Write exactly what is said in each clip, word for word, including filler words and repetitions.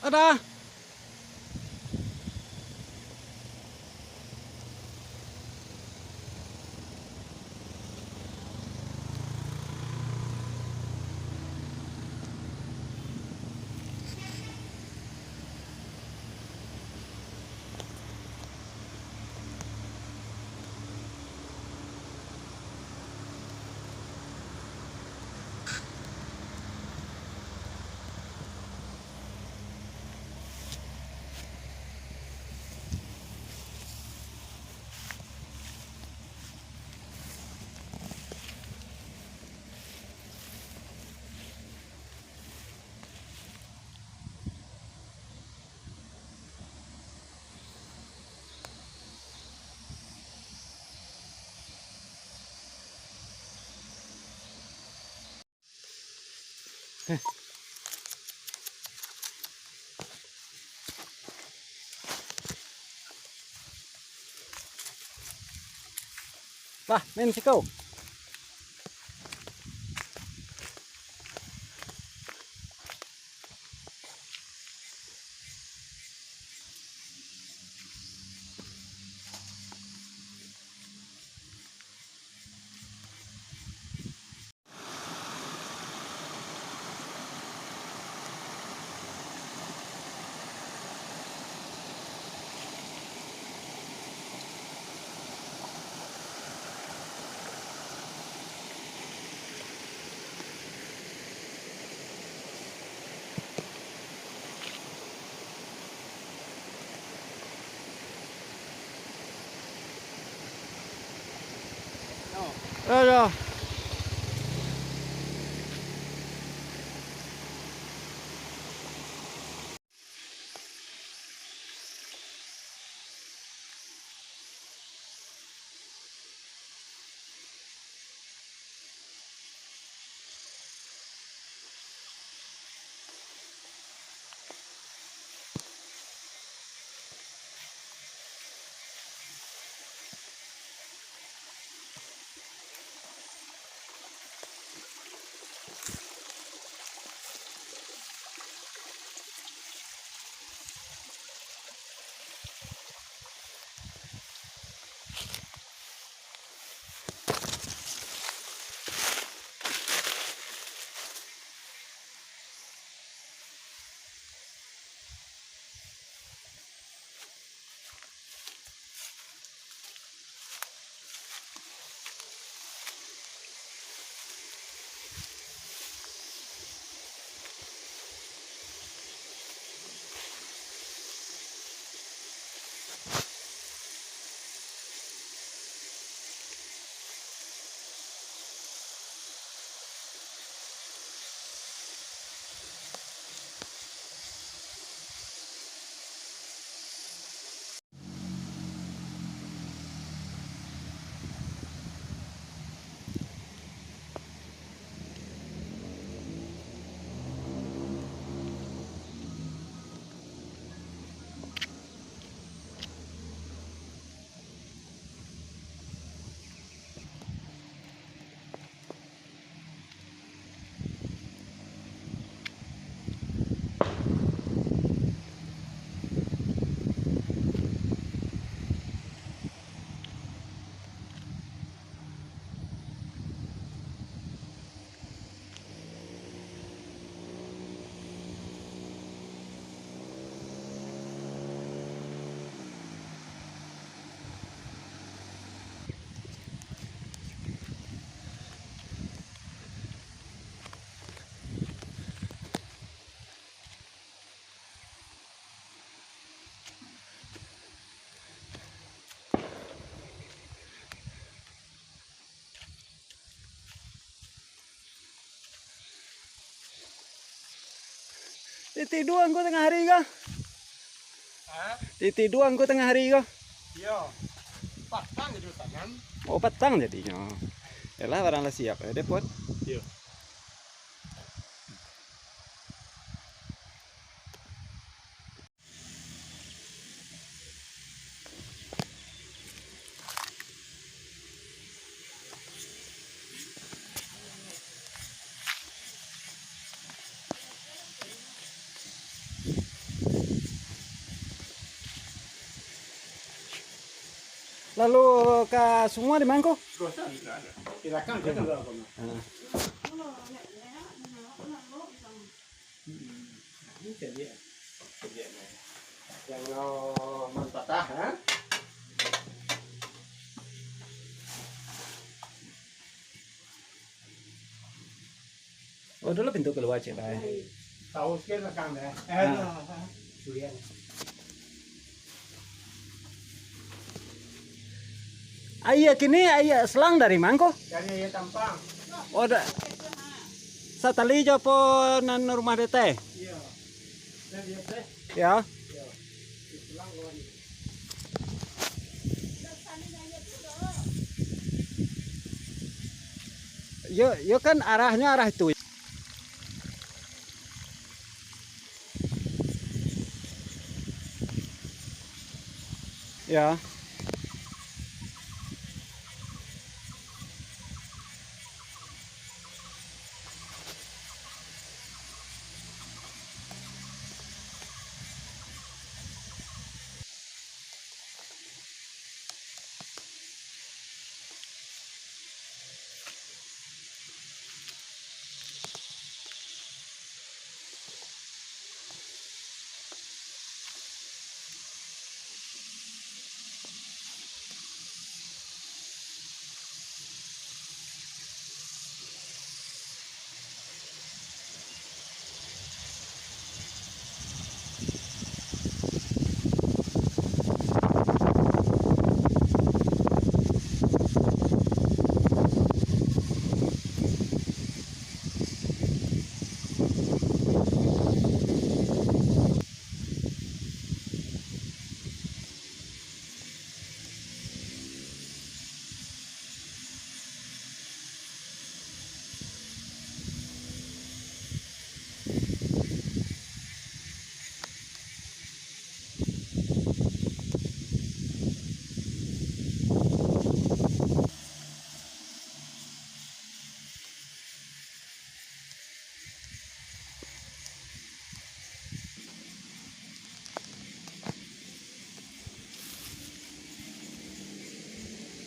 Dadah. Lah, main siko. Aduh. Tiduang ko tangah hari ko. Hah? Tiduang ko tangah hari ko. Iyo. Patang jadi tanam. Oh, patang jadinyo. Yalah, barang lah siap, eh, Depot. Iyo. Lalu ka sumua di mangko? Di belakang, di belakang. Ah. Hmm. Ini caliak. Caliak, nah. Yang no mantah, ha? Oh, dulu pintu kalua, cek, bai. Tahu sikit belakang deh. Eh, Ah. Sulian. Aia kini, aia selang dari mangko? Dari Aia Tampang. Oh, da-, satali jo po nan rumah dete? Iyo. Dari dete. Yo. Iyo. Di selang kawan. Yo, yo kan arahnyo arah itu. Ya.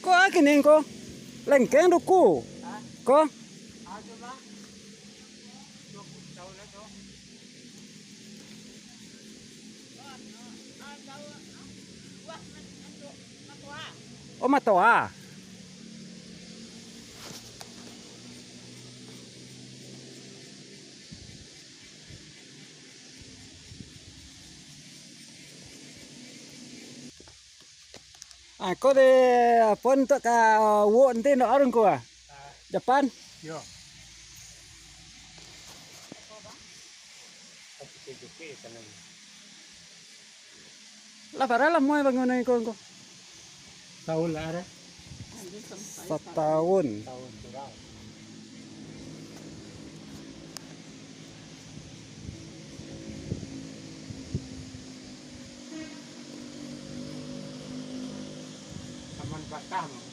Ko a kini ko? Lengkeng duku. Ko? Oh, matoa. Ah, ko de, apo, untuak ka uwok nanti, ndak arun ko, ah? Japan? Yo. Lah, bara lamo bangunan ko, ko? Taun lah, ada. Satahun. Taun kurang. Taman Batam.